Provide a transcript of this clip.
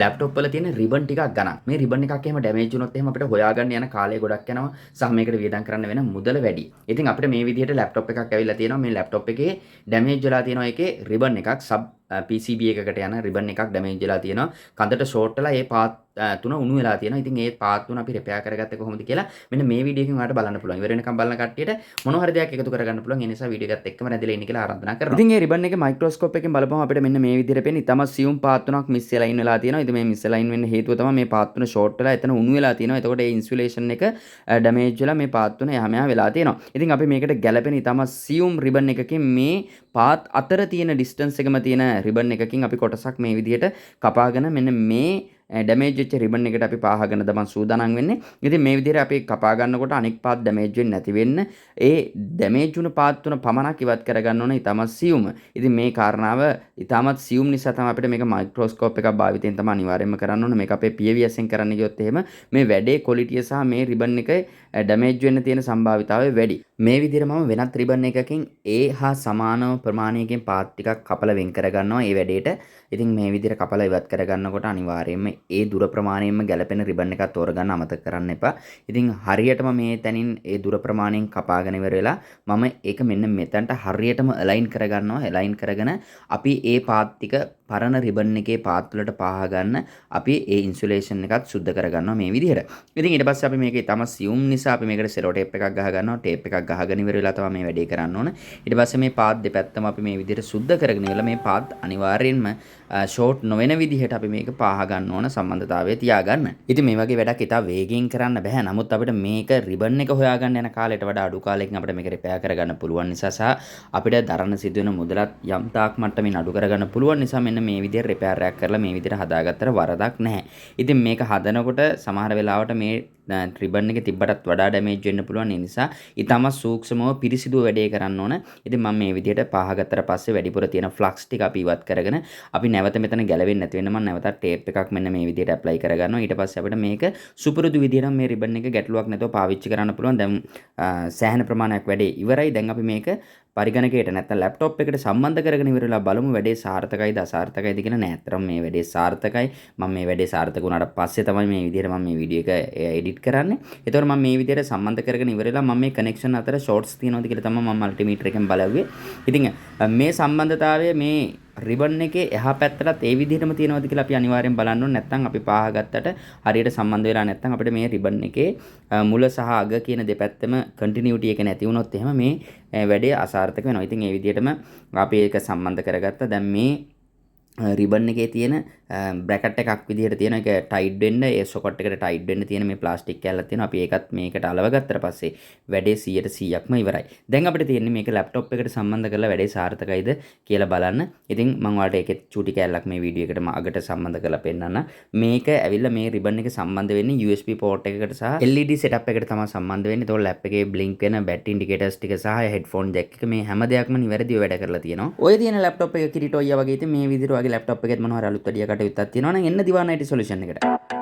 Laptop වල තියෙන ribbon ටිකක් ගණන්. මේ රිබන් එකක් එහෙම ඩැමේජ් වුණොත් එහෙම අපිට හොයාගන්න යන කාලය ගොඩක් යනවා සහ මේකට වියදම් කරන්න වෙන මුදල වැඩි. ඉතින් අපිට මේ විදිහට ලැප්ටොප් එකක් ඇවිල්ලා තියෙනවා. මේ ලැප්ටොප් එකේ ඩැමේජ් වෙලා තියෙනවා. ඒකේ රිබන් එකක්, සබ් PCB එකකට යන රිබන් එකක් ඩැමේජ් වෙලා තියෙනවා. කඳට ෂෝට් වෙලා ඒ පාත් තුන උණු වෙලා තියෙනවා. ඉතින් ඒ පාත් තුන අපි රිපෙයාර් කරගත්තේ කොහොමද කියලා මෙන්න මේ වීඩියෝ එකෙන් ඔයාලට බලන්න පුළුවන්. ඉවර වෙනකම් බලන කට්ටියට මොන හරි දෙයක් එකතු කරගන්න පුළුවන්. ඒ නිසා වීඩියෝ එකත් එක්කම රැඳිලා ඉන්න කියලා ආරාධනා කරනවා. ඉතින් ඒ රිබන් එකේ මයික්‍රොස්කෝප් එකෙන් බලපුවම අපිට මෙන්න මේ විදිහට පේන ඉතාම සියුම් පාත් තුනක් මිස් වෙලා ඉන් වෙලා තියෙනවා. ඉතින් මේ මිස් වෙලා ඉන් වෙන්න හේතුව තමයි මේ පාත් තුන ෂෝට් වෙලා එතන උණු වෙලා තියෙනවා. එතකොට ඒ ඉන්සුලේෂන් එක ඩැමේජ් වෙලා මේ පාත් තුන එහා මෙහා වෙලා තියෙනවා. ඉතින් අපි මේකට ගැලපෙන ඉතාම සියුම් රිබන් එකකින්, මේ පාත් අතර තියෙන ඩිස්ටන්ස් එකම තියෙන රිබන් එකකින් අපි කොටසක් මේ විදිහට කපාගෙන මෙන්න මේ ඩැමේජ් වෙච්ච රිබන් එකට අපි පාහගෙන තමයි සූදානම් වෙන්නේ. ඉතින් මේ විදිහට අපි කපා ගන්නකොට අනෙක් පාත් ඩැමේජ් වෙන්නේ නැති වෙන්න ඒ ඩැමේජ් වුණු පාත් තුන පමණක් ඉවත් කරගන්න ඕන ඉතාමත් සියුම්. ඉතින් මේ කාරණාව ඉතාමත් සියුම් නිසා තමයි අපිට මේක මයික්‍රොස්කෝප් එකක් භාවිතයෙන් තමයි අනිවාර්යයෙන්ම කරන්න ඕන. මේක අපේ පියවි ඇසෙන් කරන්න ගියොත් එහෙම මේ වැඩේ ක්වොලිටිය සහ මේ රිබන් එක ඩැමේජ් වෙන්න තියෙන සම්භාවිතාවය වැඩි. මේ විදිහට මම වෙනත් රිබන් එකකින් ඒ හා සමානව ප්‍රමාණයකින් පාත් ටිකක් කපලා වෙන් කරගන්නවා ඒ වැඩේට. ඉතින් මේ විදිහට කපලා ඉවත් කරගන්නකොට අනිවාර්යයෙන්ම ඒ දුර ප්‍රමාණයෙන්ම ගැලපෙන රිබන් එකක් තෝරගන්න අමතක කරන්න එපා. ඉතින් හරියටම මේ තැනින් ඒ දුර ප්‍රමාණයෙන් කපාගෙන ඉවර වෙලා මම ඒක මෙන්න මෙතනට හරියටම අලයින් කරගන්නවා. අලයින් කරගෙන අපි ඒ පාත් ටික පරණ රිබන් එකේ පාත් වලට පාහ ගන්න අපි ඒ ඉන්සුලේෂන් එකත් සුද්ධ කරගන්නවා මේ විදිහට. ඉතින් ඊට පස්සේ අපි මේක ඉතාම සියුම් නිසා අපි මේකට සෙලෝ ටේප් එකක් ගහ ගන්නවා. ටේප් එකක් ගහගෙන ඉවර වෙලා තමයි මේ වැඩේ කරන්න ඕන. ඊට පස්සේ මේ පාත් දෙපැත්තම අපි මේ විදිහට සුද්ධ කරගෙන ඉවරලා මේ පාත් අනිවාර්යෙන්ම ෂෝට් නොවන විදිහට අපි මේක පාහ ගන්න ඕන, සම්බන්ධතාවය තියාගන්න. ඉතින් මේ වගේ වැඩක් ඉතා වේගයෙන් කරන්න බෑ. නමුත් අපිට මේක රිබන් එක හොයාගන්න යන කාලයට වඩා අඩු කාලයකින් අපිට මේක රිපෙයාර් කරගන්න පුළුවන් නිසා සහ අපිට දරන්න සිදුවෙන මුදලත් යම් තාක් මට්ටමින් අඩු කරගන්න පුළුවන් නිසා මෙන්න මේ විදිහට රිපෙයාර් එකක් කරලා මේ විදිහට හදාගත්තට වරදක් නැහැ. ඉතින් මේක හදනකොට සමහර වෙලාවට මේ රිබන් එක තිබ්බටත් වඩා ඩැමේජ් වෙන්න පුළුවන්. ඒ නිසා ඉතාමත් සූක්ෂමව පිරිසිදුව වැඩේ කරන්න ඕන. ඉතින් මම මේ විදිහට පාහගත්තට පස්සේ වැඩිපුර තියෙන ෆ්ලක්ස් ටික අපි ඉවත් කරගෙන අපි නැවත මෙතන ගැලවෙන්නේ නැති වෙන්න මම නැවතත් ටේප් එකක් මෙන්න මේ විදිහට ඇප්ලයි කරගන්නවා. ඊට පස්සේ අපිට මේක සුපුරුදු විදිහට මේ රිබන් එක ගැටලුවක් නැතුව පාවිච්චි කරන්න පුළුවන්. දැන් සෑහෙන ප්‍රමාණයක් වැඩේ ඉවරයි. දැන් අපි මේක පරිගණකයට නැත්නම් ලැප්ටොප් එකට සම්බන්ධ කරගෙන ඉවරලා බලමු වැඩේ සාර්ථකයිද අසාර්ථකයිද කියලා. නෑ, ඇත්තටම මේ වැඩේ සාර්ථකයි. මම මේ වැඩේ සාර්ථක වුණාට පස්සේ තමයි මේ විදිහට මම මේ වීඩියෝ එක එඩිට් කරන්නේ. ඒතකොට මම මේ විදිහට සම්බන්ධ කරගෙන ඉවරලා මම මේ කනෙක්ෂන් අතර ෂෝට්ස් තියෙනවද කියලා තමයි මම මල්ටිමීටර් එකෙන් බලුවේ. ඉතින් මේ සම්බන්ධතාවය මේ රිබන් එකේ එහා පැත්තටත් ඒ විදිහටම තියෙනවද කියලා අපි අනිවාර්යෙන් බලන්න ඕනේ. නැත්නම් අපි පාහ ගත්තට හරියට සම්බන්ධ වෙලා නැත්නම් අපිට මේ රිබන් එකේ මුල සහ අග කියන දෙපැත්තම කන්ටිනියුටි එක නැති වුණොත් එහෙම මේ වැඩේ අසාර්ථක වෙනවා. ඉතින් ඒ විදිහටම අපි ඒක සම්බන්ධ කරගත්තා. දැන් මේ රිබන් එකේ තියෙන බ්‍රැකට් එකක් විදිහට තියෙන එක ටයිට් වෙන්න, ඒ සොකට් එකට ටයිට් වෙන්න තියෙන මේ ප්ලාස්ටික් කෑල්ලක් තියෙනවා. අපි ඒකත් මේකට අලව ගත්තට පස්සේ වැඩේ 100%ක්ම ඉවරයි. දැන් අපිට තියෙන්නේ මේක ලැප්ටොප් එකට සම්බන්ධ කරලා වැඩේ සාර්ථකයිද කියලා බලන්න. ඉතින් මම ඔයාලට ඒකෙත් චූටි කෑල්ලක් මේ වීඩියෝ එකටම අගට සම්බන්ධ කරලා පෙන්නන්න. මේක ඇවිල්ලා මේ රිබන් එක සම්බන්ධ වෙන්නේ USB port එකකට සහ LED setup එකට තමයි සම්බන්ධ වෙන්නේ. ඒතකොට ලැප් එකේ බ්ලින්ක් වෙන බැටරි ඉන්ඩිකේටර්ස් ටික සහ හෙඩ්ෆෝන් ජැක් එක මේ හැම දෙයක්ම නිවැරදිව වැඩ කරලා තියෙනවා. ඔය තියෙන ලැප්ටොප් එක කිරිටොයියා වගේ. ඉතින් මේ විදිහට ඔයාගේ ලැප්ටොප් එකෙත් මොනවා හරි අලුත් වැඩිය කටයුත්තක් තියෙනවා නම් එන්න දිවාන IT solution එකට.